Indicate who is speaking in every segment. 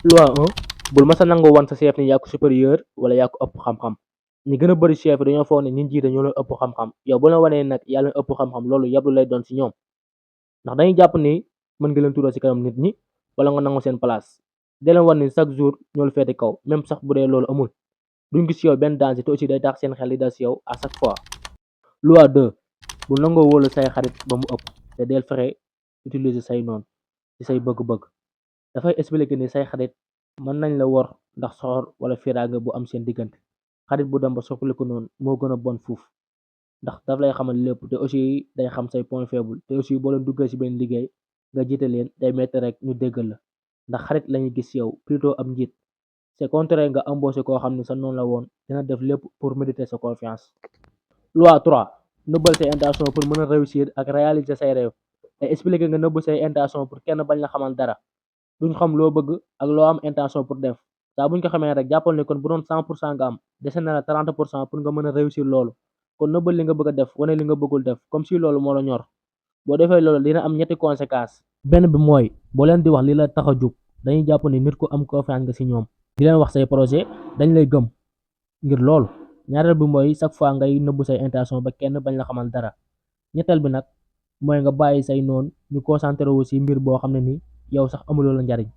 Speaker 1: loi 1 bul masa nangu wan sa chef ni yaa ko supérieur wala yaa ko ëpp xam-xam. ñi gën a bëri chef yi dañoo foog ne ñi jiite ñoo leen ëpp xam-xam, yow bu la wanee nag yaa leen ëpp xam-xam loolu yablu lay doon si ñoom, ndax dañuy jàpp ni mën nga leen tuural si kanam nit ñi wala nga nangu seen place. di leen wan ni chaque jour ñoo la féete kaw même sax bu dee loolu amul, duñ gis si yow benn danger te aussi day tax seen xel di dal si yow à chaque fois. loi 2 bu nangoo wóolu say xarit ba mu ëpp te del fexe utiliser say noon ci say bëgg-bëgg. dafay expliquer ni say xarit mën nañ la wor ndax soxor wala fiiraange bu am seen diggante. xarit bu dem ba soppaliku noonu moo gën a bon fuuf, ndax daf lay xamal lépp te aussi day xam say point faible te aussi boo leen duggee ci benn liggéey nga jiite leen day metti rek ñu déggal la, ndax xarit lañuy gis ci yow plutôt am njiit. c'est contraire nga embauché koo xam ne sa noonu la woon dina def lépp pour mériter sa confiance. loi 3 nëbbal say intention pour mën a réussir ak réaliser say rêve. te expliquer nga nëbb say intention pour kenn bañ la xamal dara, duñ xam loo bëgg ak loo am intention pour def. saa buñ ko xamee rek jàppal ne kon bu doon 100% nga am dese na la 30% pour nga mën a réussir loolu. kon nëbbal li nga bëgg a def wane li nga bëggul def comme si loolu moo la ñor. boo defee loolu dina am ñetti conséquences. benn bi mooy boo leen di wax li la tax a jug dañuy jàpp ni nit ku am confiance nga ci ñoom. di leen wax say projet dañ lay gëm ngir loolu. ñaareel bi mooy chaque fois ngay nëbbu say intention ba kenn bañ la xamal dara. ñetteel bi nag mooy nga bàyyi say noon ñu concentré wu ci mbir boo xam ne ni yow sax amuloo la njariñ.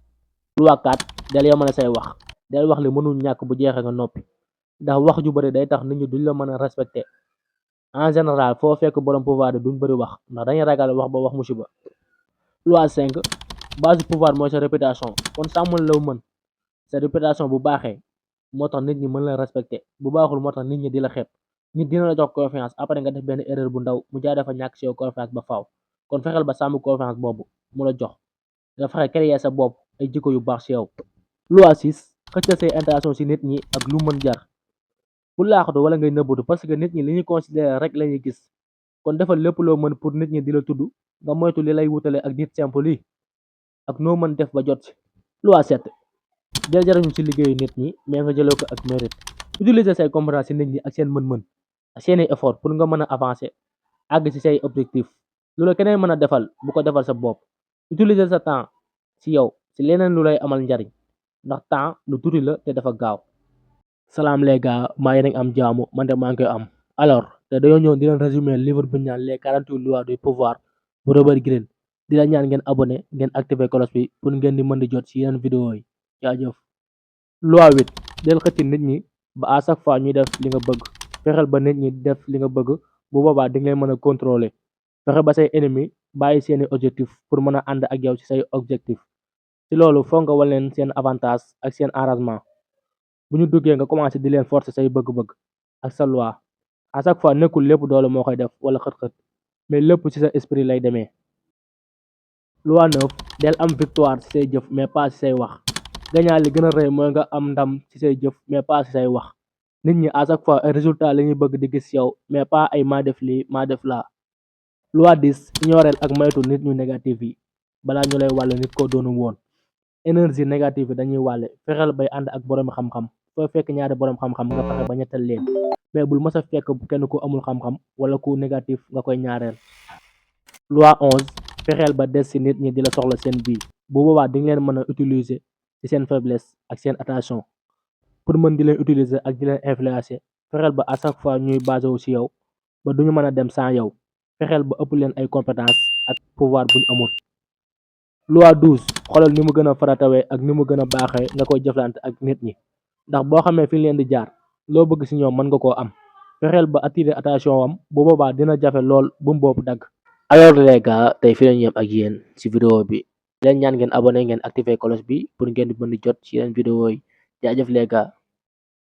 Speaker 1: loi 4 del yemale say wax. del wax li mënul ñàkk bu jeexee nga noppi, ndax wax ju bari day tax nit ñi duñ la mën a respecté. en général foo fekk borom pouvoir duñ bëri wax ndax dañuy ragal wax ba wax musiba. loi 5 base pouvoir mooy sa réputation, kon sàmmal law mën. sa réputation bu baaxee moo tax nit ñi mën la respecté, bu baaxul moo tax nit ñi di la xeeb. nit dina la jox confiance après nga def benn erreur bu ndaw mu jaay dafa ñàkk si yow confiance ba faaw. kon fexeel ba sàmm confiance boobu mu la jox nga fexe créer sa bopp ay jikko yu baax si yow. loi 6 xëccal say intention si nit ñi ak lu mën jar. bu laaxatu wala ngay nëbbatu parce que nit ñi li ñuy considérer rek lañuy gis, kon defal lépp loo mën pour nit ñi di la tudd. nga moytu li lay wutale ak nit simple yi ak noo mën def ba jot si. loi 7 del jariñu ci liggéeyu nit ñi mais nga jëloo ko ak mérite. utiliser say compétence ci nit ñi ak seen mën-mën ak seeni effort pour nga mën a avancer àgg ci say objectif. loolu keneen mën a defal bu ko defal sa bopp. utiliser sa temps ci yow ci leneen lu lay amal njariñ, ndax temps lu tuuti la te dafa gaaw. salaam les gars, maa ngi am jaamu man de maa ngi koy am. alors te dañoo ñëw di leen résumer livre bu ñu naan les 48 lois du pouvoir bu Robert Greene. di la ñaan ngeen abonné ngeen activer cloche bi pour ngeen di mën di jot ci yeneen vidéo yi. jaajëf. loi 8 del xëcc nit ñi ba à chaque fois ñuy def li nga bëgg. fexeel ba nit ñi def li nga bëgg, bu boobaa di ngay mën a contrôler. fexe ba say ennemi bàyyi seeni objectif pour mën a ànd ak yow ci say objectif. ci loolu foog nga wan leen seen avantage ak seen arrangement. bu ñu duggee nga commencé di leen forcer say bëgg-bëgg ak sa loi. à chaque fois nekkul lépp doole moo koy def wala xët-xët, mais lépp ci sa esprit lay demee. loi 9 del am victoire ci say jëf mais pas ci say wax. gañaa li gën a rëy mooy nga am ndam ci say jëf mais pas ci say wax. nit ñi à chaque fois ay résultat la ñuy bëgg di gis yow mais pas ay maa def lii maa def laa. loi 10 ignoreel ak moytu nit ñu négatif yi balaa ñu lay wàll nit koo doonu woon. énergie négative yi dañuy wàlle, fexeel bay ànd ak borom xam-xam. foo fekk ñaari borom xam-xam nga fexe ba ñettal leen, mais bul mës a fekk kenn ku amul xam-xam wala ku négatif nga koy ñaareel. loi 11 fexeel ba des ci nit ñi di la soxla seen bii, bu boobaa di nga leen mën a utiliser ci seen faiblesse ak seen attention pour mën di leen utiliser ak di leen influencer. fexeel ba à chaque fois ñuy basé wu ci yow ba duñu mën a dem sans yow. fexeel ba ëpp leen ay compétence ak pouvoir buñ amul. loi 12 xoolal ni mu gën a faratawee ak ni mu gën a baaxee nga koy jëflante ak nit ñi, ndax boo xamee fi leen di jaar loo bëgg ci ñoom mën nga koo am. fexeel ba attirer attention am, bu boobaa dina jafe lool bu mu boobu dagg. alors les gars, tey fi lañu yem ak yéen ci vidéo bi. leen ñaan ngeen abonné ngeen activer cloche bi pour ngeen di mën di jot ci yeneen vidéo yi. jaajëf les gars.